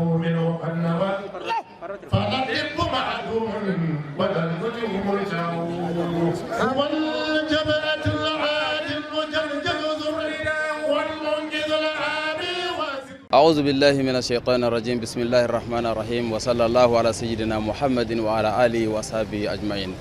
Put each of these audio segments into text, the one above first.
منه قد نوت فالطب معدوم ولا الوجه مرجع هو الجبهة العادل المجلجل ذرنا والمنجز العامي. أعوذ بالله من الشيطان الرجيم، بسم الله الرحمن الرحيم، وصلى الله على سيدنا محمد وعلى آله وصحبه أجمعين.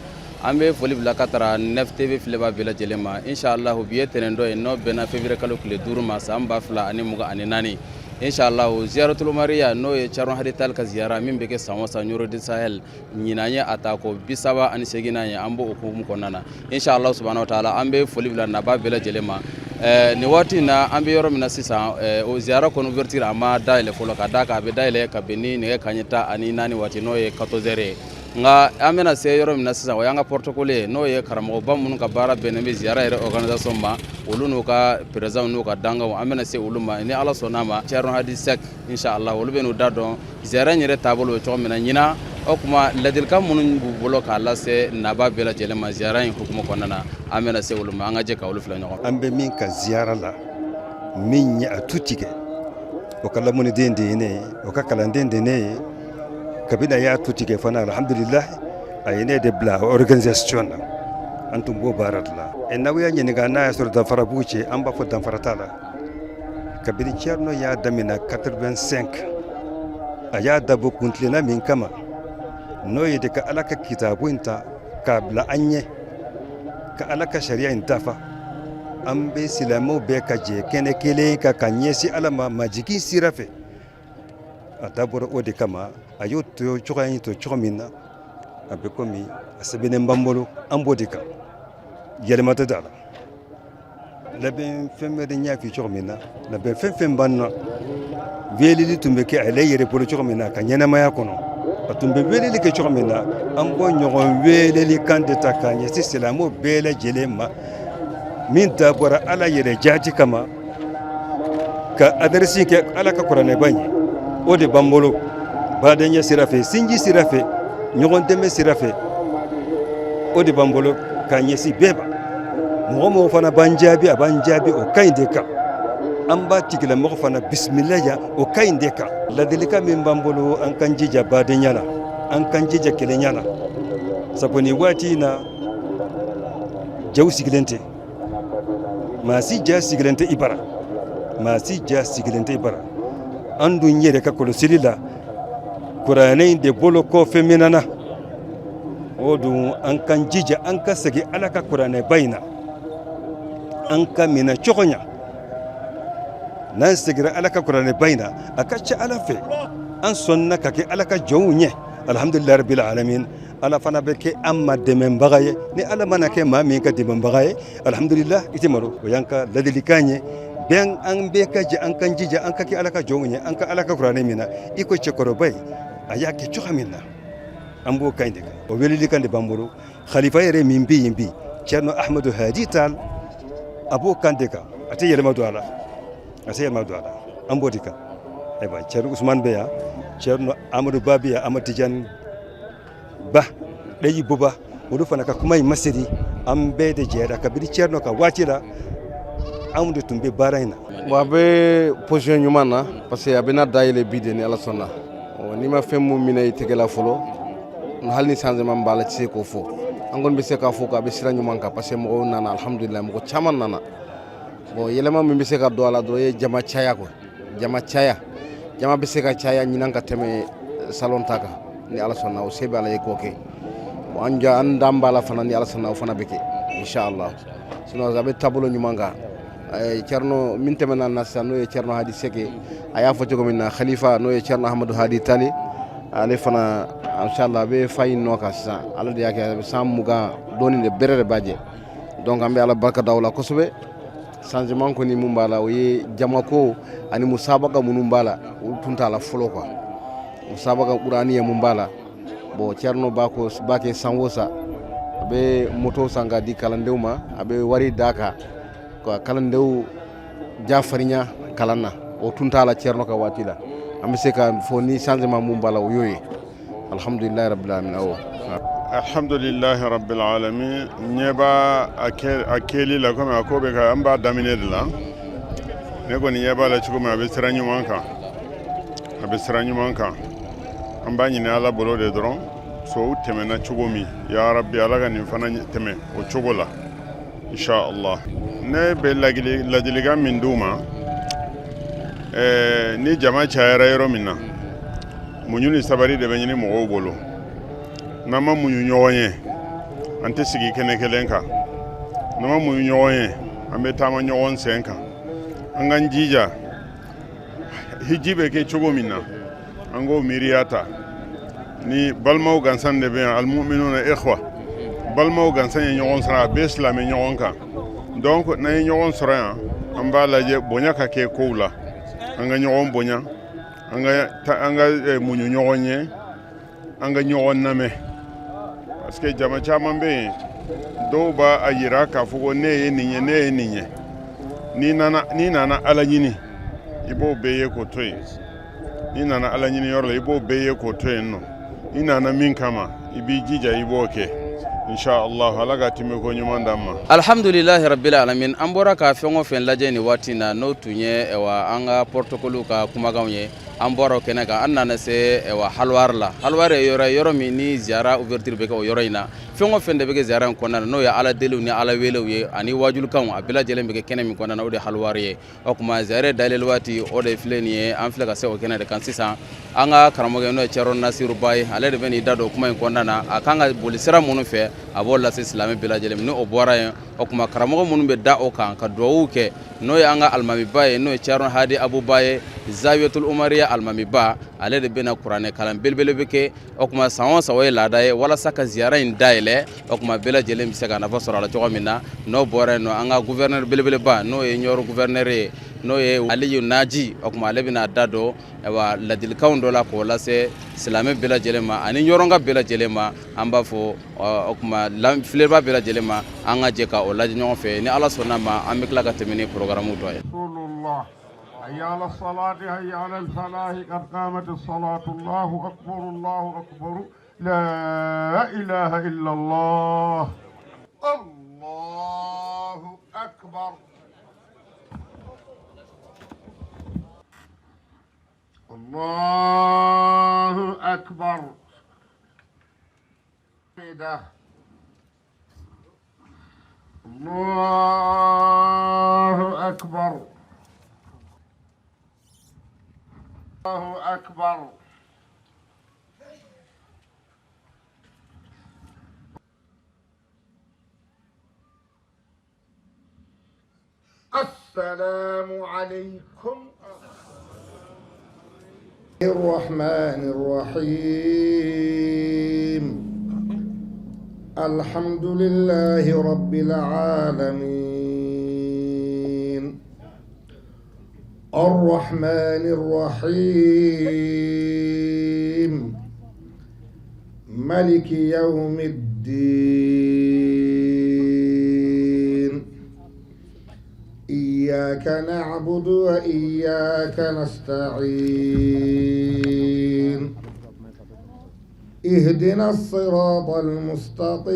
An bɛ foli bila ka taara Nef TV filɛba bɛɛ lajɛlen ma. Inshallah, bi ye tɛnɛn dɔ ye n'o bɛnna février kalo tile 5 ma, san 2024. Inshallah, ziyaratul mariya, n'o ye Thierno Hadi Tall ka ziyara min bɛ kɛ san o san Nioro du Sahel, ɲinan ye a ta ko 38nan ye. An b'o hukumu kɔnɔna na. Inshallah subhanahu wa taala, an bɛ foli bila naba bɛɛ lajɛlen ma. Nin waati in na, an bɛ yɔrɔ min na sisan, o ziyara kɔni ouverture a ma dayɛlɛ fɔlɔ, ka d'a kan a bɛ dayɛlɛ ka bɛn ni nɛgɛ kanɲɛ 14 waati, n'o ye 14 heures ye. Nka an bɛna se yɔrɔ min na sisan, o y'an ka protocole ye, n'o ye karamɔgɔba minnu ka baara bɛnnen bɛ ziyara yɛrɛ organisation ma, olu n'u ka président n'u ka danganw. An bɛna se olu ma ni Ala sɔnn'a ma. Thierno Hadi Seck, inshallah, olu bɛ n'u da dɔn ziyara in yɛrɛ taabolo bɛ cogo min na ɲinan. O tuma, ladilikan minnu b'u bolo k'a lase naba bɛɛ lajɛlen ma ziyara in hukumu kɔnɔna na, an bɛna se olu ma. An ka jɛ ka olu filɛ ɲɔgɔn. An bɛ min ka ziyara la, min ye a tu tigɛ, o ka lamuniden de ye ne ye, o ka kalanden de ne ye. Kabini a y'a tu tigɛ fana, alhamdulillah, a ye ne de bila organisation na. An tun b'o baara de la. Ɛ, n'aw y'a ɲininka n'a y'a sɔrɔ danfara b'u cɛ, an b'a fɔ danfara t'a la. Kabini Thierno y'a daminɛ 85, a y'a dabɔ kuntilenna min kama, n'o ye de ka Ala ka kitabu in ta k'a bila an ɲɛ, ka Ala ka sariya in dafa, an bɛ silamɛw bɛɛ ka jɛ kɛnɛ kelen kan ka ɲɛsin Ala ma majigin sira fɛ. A dabɔra o de kama. A y'o to cogoya in to cogo min na, a bɛ komi a sɛbɛnnen b'an bolo, an b'o de kan, yɛlɛma tɛ da la. Labɛn fɛn bɛɛ de y'a f'i cogo min na, labɛn fɛn fɛn b'an na, weleli tun bɛ kɛ ale yɛrɛ bolo cogo min na ka ɲɛnamaya kɔnɔ, a tun bɛ weleli kɛ cogo min na, an b'o ɲɔgɔn weleli kan de ta k'a ɲɛsin silamɛw bɛɛ lajɛlen ma, min dabɔra Ala yɛrɛ jaati kama, ka adresse kɛ Ala ka kuranɛba ye. O de b'an bolo badenya sira fɛ, sinji sira fɛ, ɲɔgɔn dɛmɛ sira fɛ. O de b'an bolo k'a ɲɛsin bɛɛ ma. Mɔgɔ mɔgɔ fana b'an jaabi, a b'an jaabi o ka ɲi de kan. An b'a tigilamɔgɔ fana bisimila yan o ka ɲi de kan. Ladilikan min b'an bolo, an k'an jija badenya la, an k'an jija kelenya la, sabu nin waati in na, jaw sigilen tɛ, maa si ja sigilen tɛ i bara, maa si ja sigilen tɛ i bara. An dun yɛrɛ ka kɔlɔsili la, kuranɛ in de bolo kɔfɛ minana o dun. An k'an jija, an ka segin Ala ka kuranɛba in na, an ka minɛ cogo ɲa. N'an seginna Ala ka kuranɛba in na, a ka ca Ala fɛ, an sɔnna ka kɛ Ala ka jɔnw ɲɛ, alhamdulilahi rabbil alamin, Ala fana bɛ kɛ an ma dɛmɛbaga ye. Ni Ala mana kɛ maa min ka dɛmɛbaga ye, alhamdulillah, i tɛ malo. O y'an ka ladilikan ye. Bɛn, an bɛɛ ka jɛ, an k'an jija, an ka kɛ Ala ka jɔnw ye, an ka Ala ka kuranɛ min na i ko cɛkɔrɔba ye a y'a kɛ cogo min na, an b'o kan de kan. O welelikan de b'an bolo. Khalifa yɛrɛ min bɛ yen bi, Thierno Ahmadu Hadi Tall, a b'o kan de kan, a tɛ yɛlɛma don a la, a tɛ yɛlɛma don a la. An b'o de kan. Ayiwa, Thierno Ousmane bɛ yan, Thierno Amadou Ba bɛ yan, Amadu Tidiane Ba ɗayi buba, olu fana ka kuma in masiri. An bɛɛ de jɛra kabini Thierno ka waati la, anw de tun bɛ baara in na. Bon, a bɛ position ɲuman na, parce que a bɛna dayɛlɛ bi de ni Ala sɔnna. N'i ma fɛn mun minɛ i tɛgɛ la fɔlɔ, hali ni changement b'a la, i tɛ se k'o fɔ. An kɔni bɛ se k'a fɔ k'a bɛ sira ɲuman kan, parce que mɔgɔw nana, alhamdulilayi, mɔgɔ caman nana. Bon, yɛlɛma min bɛ se ka don a la dɔrɔn, o ye jama caya quoi. Jama caya, jama bɛ se ka caya ɲinan ka tɛmɛ salon ta kan ni Ala sɔnna. O se bɛ Ala ye k'o kɛ. Bon, an ja an dan b'a la fana, ni Ala sɔnna, o fana bɛ kɛ inshallah. Sinon a bɛ taabolo ɲuman kan. Thierno min tɛmɛna na sisan, n'o ye Thierno Hadi Seck, a y'a fɔ cogo min na, khalifa, n'o ye Thierno Ahmadou Hadi Tall, ale fana inshallah a bɛ fa in nɔ kan sisan. Ala de y'a kɛ, a bɛ san 20 dɔɔni de bɛrɛ de b'a jɛ. Donc an bɛ Ala barika da o la kosɛbɛ. Changement kɔni mun b'a la, o ye jamako ani musabaka minnu b'a la, olu tun t'a la fɔlɔ quoi. Musabaka qur'ani ye mun b'a la. Bon, Thierno b'a ko b'a kɛ san o san, a bɛ moto san ka di kalandenw ma, a bɛ wari d'a kan ka kalandenw ja farinya kalan na. O tun t'a la Thierno ka waati la. An bɛ se ka fɔ ni changement mun b'a la, o y'o ye. Alhamdulilayi rabbil alamin, awɔ. Alhamdulilahi rabbil alamin. Ɲɛ b'a a kɛli la komi a ko bɛ ka an b'a daminɛ de la. Ne kɔni ɲɛ b'a la cogo min, a bɛ sira ɲuman kan. A bɛ sira ɲuman kan. An b'a ɲini Ala bolo de dɔrɔn, sow tɛmɛna cogo min, ya Rabbi, Ala ka nin fana tɛmɛ o cogo la, inshallah. Ne bɛ ladilikan min d'u ma, ni jama cayara yɔrɔ min na, muɲu ni sabari de bɛ ɲini mɔgɔw bolo. N'an ma muɲu ɲɔgɔn ye, an tɛ sigi kɛnɛ kelen kan. N'an ma muɲu ɲɔgɔn ye, an bɛ taama ɲɔgɔn sen kan. An k'an jija, hiji bɛ kɛ cogo min na, an k'o miiriya ta. Ni balimaw gansan de bɛ yan, almuminuna ikhwa, balimaw gansan ye ɲɔgɔn sɔrɔ, a bɛɛ silamɛ ɲɔgɔn kan. Donc n'an ye ɲɔgɔn sɔrɔ yan, an b'a lajɛ bonya ka kɛ kow la, an ka ɲɔgɔn bonya, an ka muɲu ɲɔgɔn ye, an ka ɲɔgɔn lamɛn, parce que jama caman bɛ yen, dɔw b'a yira k'a fɔ ko ne ye nin ye, ne ye nin ye. N'i nana Ala ɲini, i b'o bɛɛ ye k'o to yen. N'i nana Ala ɲini yɔrɔ la, i b'o bɛɛ ye k'o to yen nɔ. I nana min kama, i b'i jija, i b'o kɛ, inshallah. Ala ka tɛmɛ ko ɲuman d'an ma. Alhamdulilahi rabbil alamin. An bɔra ka fɛn o fɛn lajɛ nin waati na, n'o tun ye an ka protocole ka kumakanw ye. An bɔra o kɛnɛ kan, an nana se halwar la. Halwar ye yɔrɔ ye, yɔrɔ min ni ziyara ouverture bɛ kɛ o yɔrɔ in na. Fɛn o fɛn de bɛ kɛ ziyara in kɔnɔna na, n'o ye Ala deliw ni Ala welew ye ani wajulikanw, a bɛɛ lajɛlen bɛ kɛ kɛnɛ min kɔnɔna na, o de ye halwar ye. O tuma ziyara dayɛlɛli waati, o de filɛ nin ye. An filɛ ka se o kɛnɛ de kan sisan. An ka karamɔgɔ, n'o ye Cɛrɔ Nasiru Ba ye, ale de bɛ n'i da don kuma in kɔnɔna na. A kan ka boli sira minnu fɛ, a b'o lase silamɛ bɛɛ lajɛlen. Ni o bɔra yen, o tuma karamɔgɔ minnu bɛ da o kan ka duwawu kɛ, n'o ye an ka alimamiba ye, n'o ye Cɛrɔ Hadi Abuba ye, Zawiyatul Umariya alimamiba, ale de bɛna kuranɛ kalan belebele bɛ kɛ. O tuma san o san, o ye laada ye walasa ka ziyara in dayɛlɛ. O tuma bɛɛ lajɛlen bɛ se ka nafa sɔrɔ a la cogo min na. N'o bɔra yen nɔ, an ka gouverneur belebeleba, n'o ye Ɲɔrɔ gouverneur ye, n'o ye Aliyu Naji, o tuma ale bɛna da don ayiwa ladilikanw dɔ la k'o lase silamɛ bɛɛ lajɛlen ma ani ɲɔrɔnka bɛɛ lajɛlen ma. An b'a fɔ o tuma filɛba bɛɛ lajɛlen ma, an ka jɛ ka o lajɛ ɲɔgɔn fɛ. Ni Ala sɔnna ma, an bɛ tila ka tɛmɛ ni programme tɔ ye. حي على الصلاة، حي على الفلاح، قد قامت الصلاة، الله أكبر، الله أكبر، لا إله إلا الله، الله أكبر، الله أكبر، الله أكبر، الله أكبر. السلام عليكم. الرحمن الرحيم. الحمد لله رب العالمين. الرحمن الرحيم. ملك يوم الدين. إياك نعبد وإياك نستعين. اهدنا الصراط المستقيم.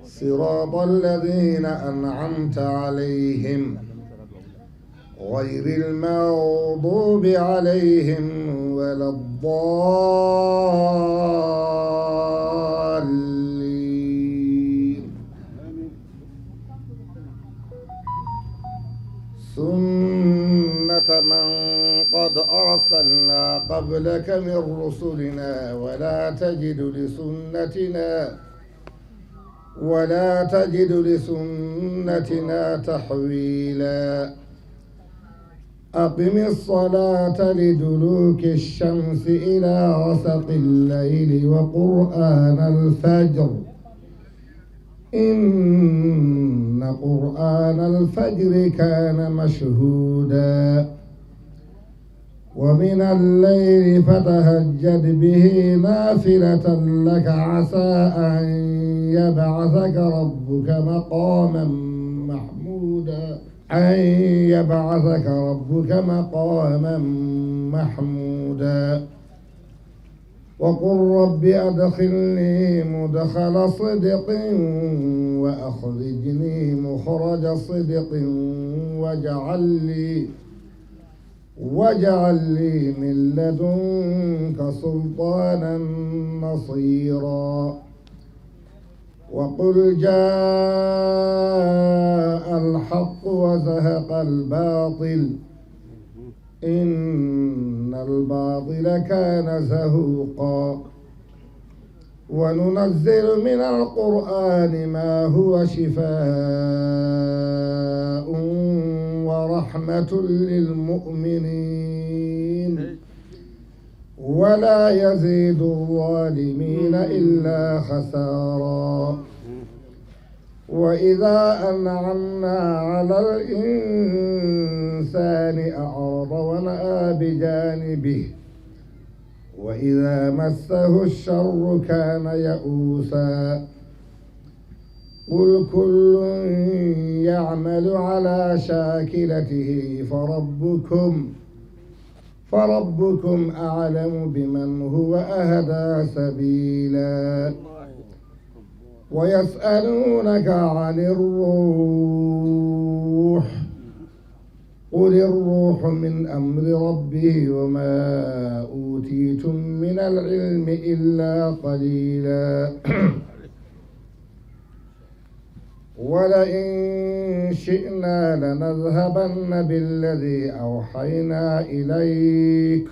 صراط الذين أنعمت عليهم غير المغضوب عليهم ولا الضالين. سنة من قد أرسلنا قبلك من رسلنا ولا تجد لسنتنا تحويلا. أقم الصلاة لدلوك الشمس إلى غسق الليل وقرآن الفجر، إن قرآن الفجر كان مشهودا. ومن الليل فتهجد به نافلة لك عسى أن يبعثك ربك مقاما محمودا أن يبعثك ربك مقاما محمودا. وقل رب أدخلني مدخل صدق وأخرجني مخرج صدق واجعل لي من لدنك سلطانا نصيرا. وقل جاء الحق وزهق الباطل إن الباطل كان زهوقا. وننزل من القرآن ما هو شفاء ورحمة للمؤمنين ولا يزيد الظالمين إلا خسارا. وإذا أنعمنا على الإنسان أعرض ونأى بجانبه وإذا مسه الشر كان يئوسا. قل كل يعمل على شاكلته فربكم أعلم بمن هو أهدى سبيلا. ويسألونك عن الروح قل الروح من أمر ربي وما أوتيتم من العلم إلا قليلا. ولئن شئنا لنذهبن بالذي أوحينا إليك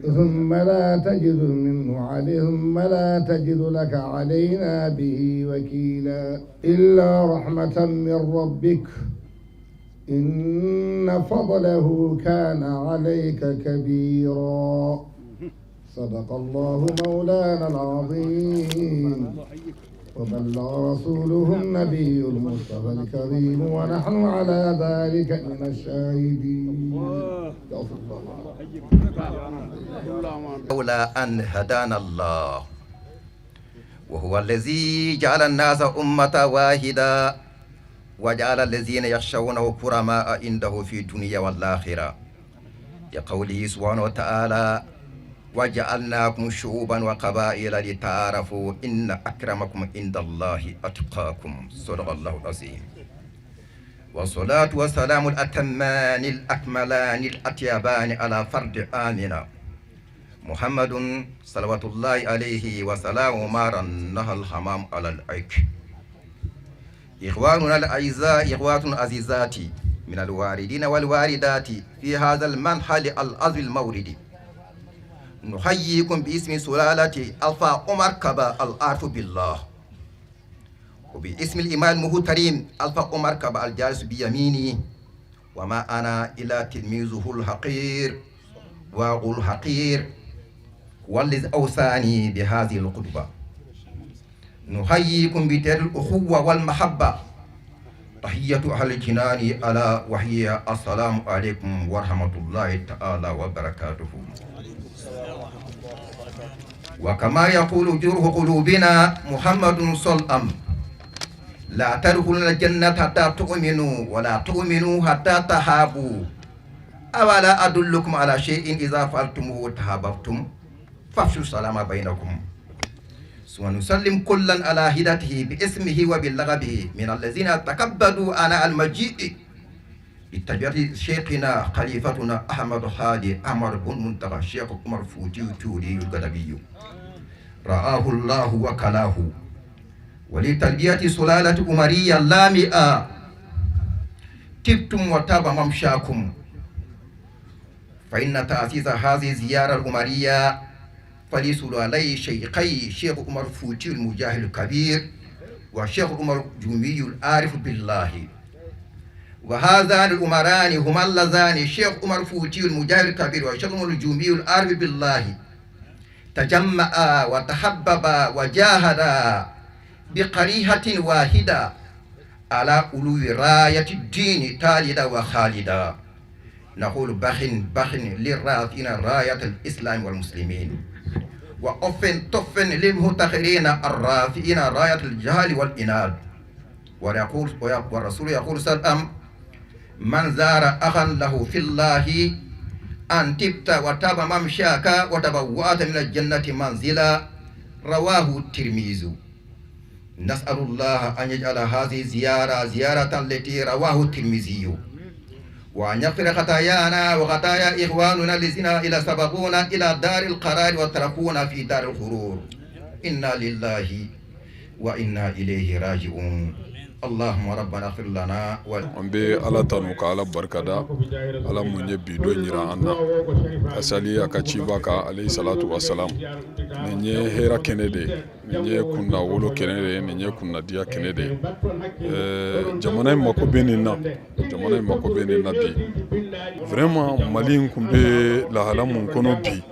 ثم لا تجد لك علينا به وكيلا إلا رحمة من ربك إن فضله كان عليك كبيرا. صدق الله مولانا العظيم وبلغ رسوله النبي المصطفى الكريم ونحن على ذلك من الشاهدين. لولا أن هدانا الله وهو الذي جعل الناس أمة واحدة وجعل الذين يخشونه كرماء عنده في الدنيا والآخرة، لقوله سبحانه وتعالى: وجعلناكم شعوبا وقبائل لتعارفوا إن أكرمكم عند الله أتقاكم. صدق الله العظيم. والصلاة والسلام الأتمان الأكملان الأطيبان على فرد آمنا محمد صلوات الله عليه وسلام ما رنها الحمام على العك. إخواننا الأعزاء، إخوات عزيزاتي من الواردين والواردات في هذا المنحل العظيم المورد، نحييكم باسم سلالة ألفا عمر كبا العارف بالله، وباسم الإمام المحترم ألفا عمر كبا الجالس بيميني، وما أنا إلا تلميذه الحقير وأقول الحقير والذي أوصاني بهذه الخطبة. نحييكم بتار الأخوة والمحبة، تحية أهل الجنان ألا وهي السلام عليكم ورحمة الله تعالى وبركاته. وكما يقول جرح قلوبنا محمد صلى الله عليه وسلم: لا تدخلون الجنة حتى تؤمنوا ولا تؤمنوا حتى تحابوا، أولا أدلكم على شيء إذا فعلتموه تحاببتم فافشوا السلام بينكم. ونسلم كلا على هدته باسمه وبلغبه من الذين تكبدوا على المجيء لتجري شيخنا خليفتنا أحمد هادي أحمد بن منتقى الشيخ عمر فوتي توري القدبي رآه الله وكلاه، ولتربية سلالة أمرية لامئة تبتم وتاب ممشاكم. فإن تأسيس هذه الزيارة الأمرية فلسلالي شيخي شيخ عمر فوتي المجاهد الكبير وشيخ عمر جمي العارف بالله، وهذان الأمران هما اللذان شيخ عمر فوتي المجاهد الكبير وشيخ عمر الجمي العارف بالله تجمعا وتحببا وجاهدا بقريحة واحدة على علو راية الدين تالدا وخالدا. نقول بخ بخ للرافعين راية الإسلام والمسلمين، وأف طف للمتخرين الرافعين راية الجهل والإناد. ويقول والرسول يقول صلى الله عليه وسلم: من زار أخا له في الله أن تبت وتاب ممشاك وتبوأت من الجنة منزلا. رواه الترمذي. نسأل الله أن يجعل هذه الزيارة زيارة التي رواه الترمذي، وأن يغفر خطايانا وخطايا إخواننا الذين إلى سبقونا إلى دار القرار وتركونا في دار الغرور. إنا لله وإنا إليه راجعون. اللهم ربنا اغفر لنا. An bɛ Ala tanu, ka Ala barikada, Ala mun ye bi don yira an na, ka sali a ka ciba kan, alayhi salatu wasalam. Nin ye hɛrɛ kɛnɛ de ye, nin ye kunna wolo kɛnɛ de ye, nin ye kunnadiya kɛnɛ de ye. Jamana in mako bɛ nin na, jamana in mako bɛ nin na bi. Vraiment, Mali in kun bɛ lahala mun kɔnɔ bi,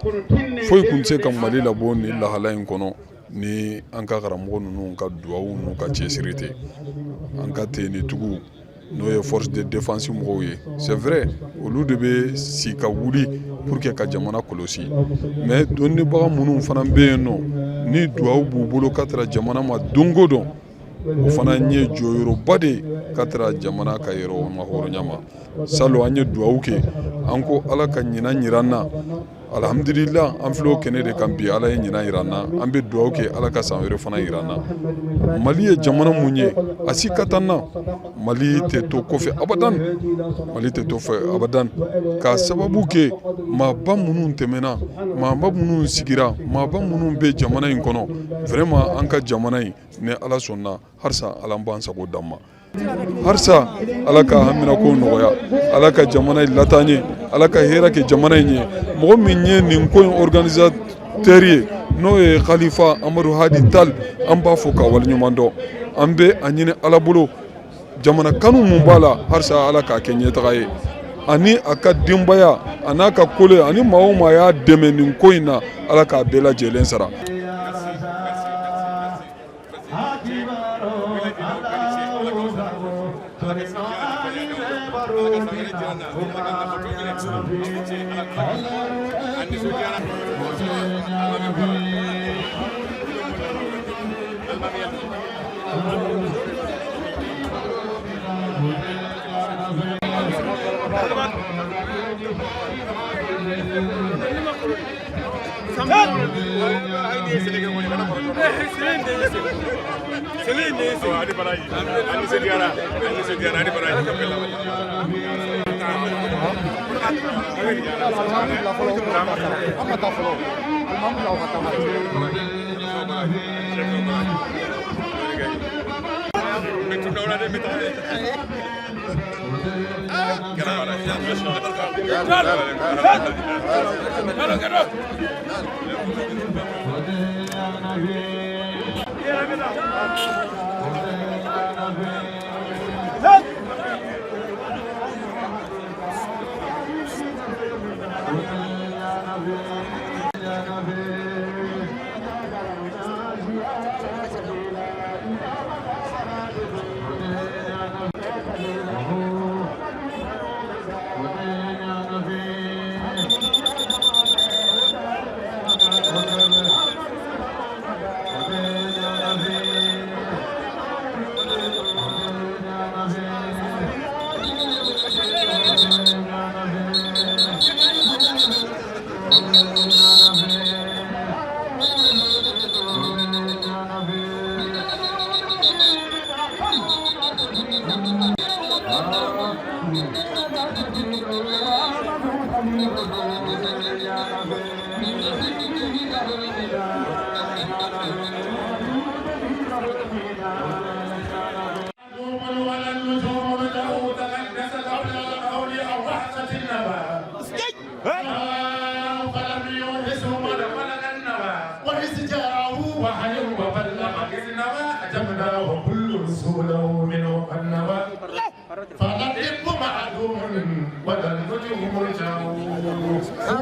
foyi kun tɛ se ka Mali labɔ nin lahala in kɔnɔ ni an ka karamɔgɔ ninnu ka duwawu n'u ka cɛsiri tɛ. An ka tenitigiw, n'o ye force de défense mɔgɔw ye, c'est vrai, olu de bɛ si ka wuli pour que ka jamana kɔlɔsi, mais dɔnnibaga minnu fana bɛ yen nɔ, ni duwawu b'u bolo ka tara jamana ma don o don, o fana ye jɔyɔrɔba de ye ka tara jamana ka yɛrɛ hɔrɔnya ma. Salon, an ye duwawu kɛ, an ko Ala ka ɲinan yira an na. Alhamdulillah, an filɛ o kɛnɛ de kan bi. Ala ye ɲinan yira an na, an bɛ duwawu kɛ Ala ka san wɛrɛ fana yira an na. Mali ye jamana mun ye, a si ka taa na, Mali tɛ to kɔfɛ abadan, Mali tɛ to fɛ abadan, k'a sababu kɛ maaba minnu tɛmɛna, maaba minnu sigira, maaba minnu bɛ jamana in kɔnɔ. Vraiment, an ka jamana in, ni Ala sɔnna, halisa Ala b'an sago d'an ma. Halisa Ala ka haminako nɔgɔya, Ala ka jamana in lataa ɲɛ, Ala ka hɛrɛ kɛ jamana in ye. Mɔgɔ min ye nin ko in organisateur ye, n'o ye Khalifa Amadu Hadi Tal, an b'a fɔ k'a waleɲuman dɔn. An bɛ a ɲini Ala bolo, jamana kanu mun b'a la, halisa Ala k'a kɛ ɲɛtaga ye, ani a ka denbaya, a n'a ka kolo, ani maa o maa y'a dɛmɛ nin ko in na, Ala k'a bɛɛ lajɛlen sara.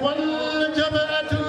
والجبهة.